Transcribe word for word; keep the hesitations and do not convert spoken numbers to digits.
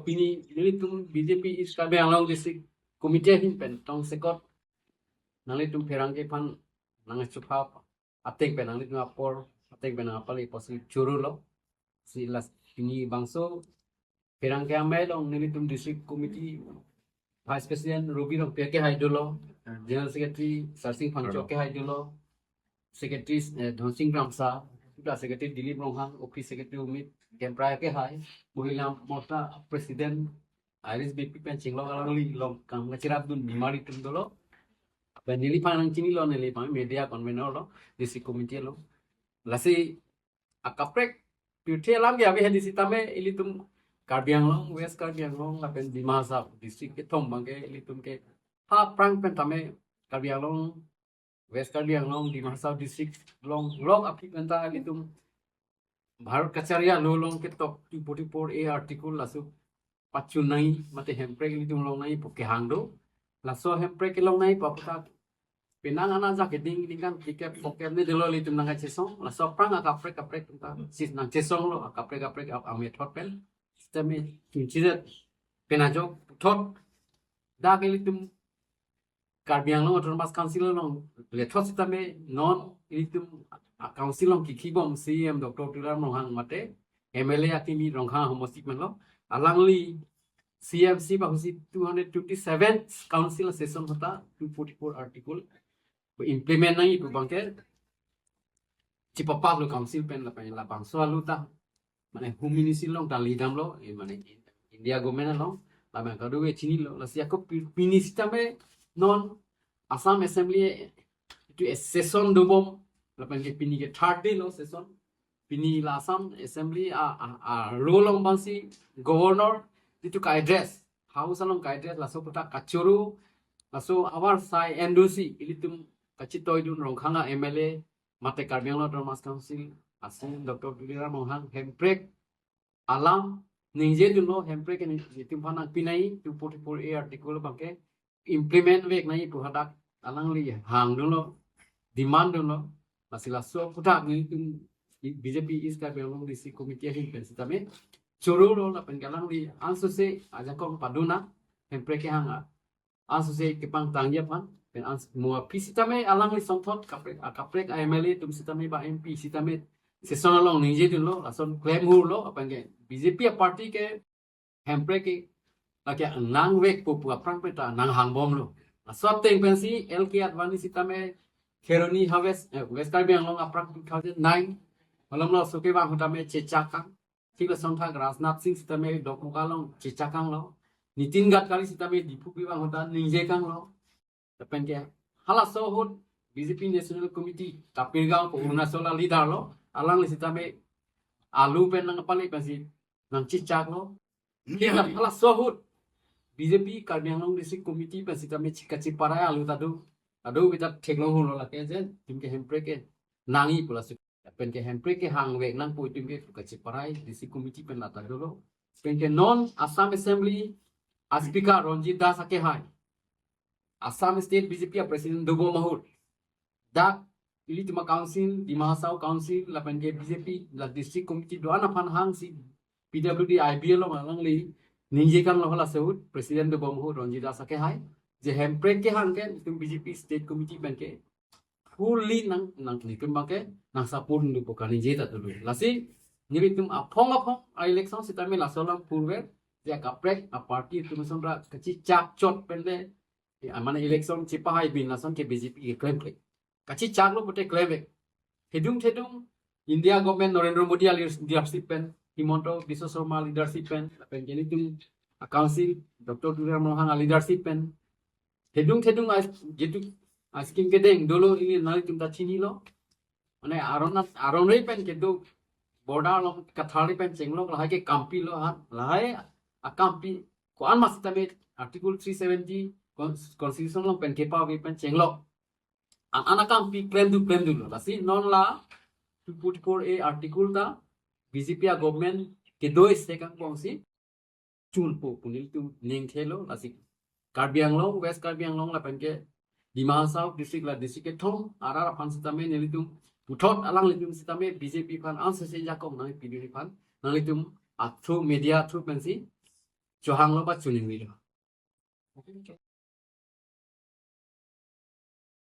Pini nelitum B J P East Karbi Anglong District Committee ahin pen tongsekot nanglitum pherangke aphan nangchupha ateng pen nanglitum apor ateng pen nangpale pusi chorolo. Si lasi pini bangso pherangke amei along nelitum District Committee Vice President Ruby Rongpi akehai dolo, General Secretary Sarsing Phangcho akehai dolo, Secretary eh, Dhonsing Kramsa, Secretary Dilip Ronghang, Office Secretary Umit Kemprai akehai, Mohila Morcha President Iris Beypi pen chinglok alangli along kam kachirapdun bimari atum dolo. Pen neliphan nangchinilo, neliphan media convener lo, District Committee lo. Lasi akaprek pirthe alam ke ave hedi sitame ilitum Karbi Anglong, West Karbi Anglong lapen Dima Hasao District kethom abangke ilitum ke ha aphrang pen tame Karbi Anglong, West Karbi Anglong, Dima Hasao District along lok aphi pen ta ilitum Bharat kachari alo along ketok two forty-four A article laso pachun nangji mate hemprek ilitum long nangji pu kehang do. Laso hemprek kelong nangji pu aphuthak penang ana ajak keding ningkan phlikep phongkep ne dolo ilitum nangkachesong. Laso aphrang akaprek kaprek ta sis nangchesonglo, akaprek kaprek ap- amethot pen. Sitame chunchidet pen ajok puthot dak ilitum Karbi Anglong Autonomous Council along lethot sitame non ilitum a- council along kikhibom C E M Doctor Tuliram Ronghang mate M L A akimi Ronghang homosti pen lo. Alangli C M C ba husi two hundred twenty-seven council session hota two forty-four article implement nangji pu abangke chipapaklo council pen lapen labangso alu ta mane Home Ministry along ta lidamlo, eh, mane India government along, lapen kadokave chinilo. Lasi ako pi- pini sitame non Assam Assembly itu session dobom, lapen ke pini ke third day lo session. Pini la Assam Assembly a, a, a rule along abangsi Governor itu ka-address, House along ka-address, laso aphuthak kachoro, laso avar sai endosi ilitum kachitoidun Ronghang a M L A mate Karbi Anglong Autonomous Council asin Doctor Tuliram Ronghang hemprek alam ningjedunlo, hemprek ke ni- nelitum aphan nangpi nangji two forty-four A article abangke implement vek nangji pu hadak alangli hangdunlo, demand dunlo. Lasi laso aphuthak nelitum B J P East Karbi Anglong District Committee ahin pen sitame chorolo lapen ke alangli ansose ajakong paduna hemprek kehang a ansose kepangtangji aphan pen ans mo aphi sitame alangli songthot kaprek akaprek a M L A atum sitame ba M P sitame session along ningjedunlo, lason klem hurlo, lapen ke B J P a party ke hemprek ke lake nangvekpo pu aphrang pen ta nanghangbomlo. Laso ateng pensi L K Advani sitame Kheroni ha West, eh, West Karbi Anglong aphrang two thousand nine malomlo, laso kevang ahut tame chechak kang. Thik lason thak Rajnath Singh sitame Dokmoka along chechak kanglo. Nitin Gadkari sitame Diphu kevang ahut ta ningje kanglo. Lapen ke halaso ahut B J P National Committee Kapirgaon pu Arunachal a leader lo, alangli sitame alu pen nangpale pensi nangchechaklo. Kila halaso ahut B J P Karbi Anglong District Committee pen sitame chika chiparai alu ta do. Ado kita theklong hurlo lake je itum ke hemprek ke nangji pu laso. Pen ke hemprek kehang vek nangpo itum ke kachiparai District Committee pen la ta dolo. Pen ke non Assam Assembly a Speaker Ranjit Das akehai, Assam State B J P a President dobom ahut, dak ilitum a Council, Dima Hasao Council lapen ke B J P la District Committee do-an aphan hangsi P W D I B along alangli ningje kanglo halaso ahut President dobom ahut Ranjit Das akehai, je hemprek kehang ke itum B J P State Committee pen ke fully nang nang nelitum abangke nang support nelitum pu kaningje ta dolo. Lasi nelitum aphong aphong a election sitame laso alam purver je akaprek a party atum ason ra kachechak chot pen le, ya, mane election chipahai bin lason ke B J P ke klemkle. Kachechaklo pute klemvek. Thedung thedung India government Narendra Modi a leadership pen, Himanta Biswa Sarma leadership pen, lapen ke nelitum a Council Doctor Tuliram Ronghang a leadership pen, thedung thedung a jitu a scheme kedeng dolo, ili nanglitum ta chinilo. Mane aron aron rei pen kedo border along kathari pen chenglok lahai ke kampilo ha, lahai akampi ko-an ma sitame Article three seventy Con- Constitution along pen kepave pen chenglok. An an akampi klemdu klemdulo. Lasi non la two forty-four A article ta B J P a government kedo iste kangpongsi chunpo pu nelitum ningthelo. Lasi Karbi Anglong, West Karbi Anglong lapen ke Dima Hasao District la district kethom arat aphan sitame nelitum puthot alanglitum sitame B J P aphan ansose jakong nangpidun aphan nanglitum a through media through pensi chohanglo ba choningrilo.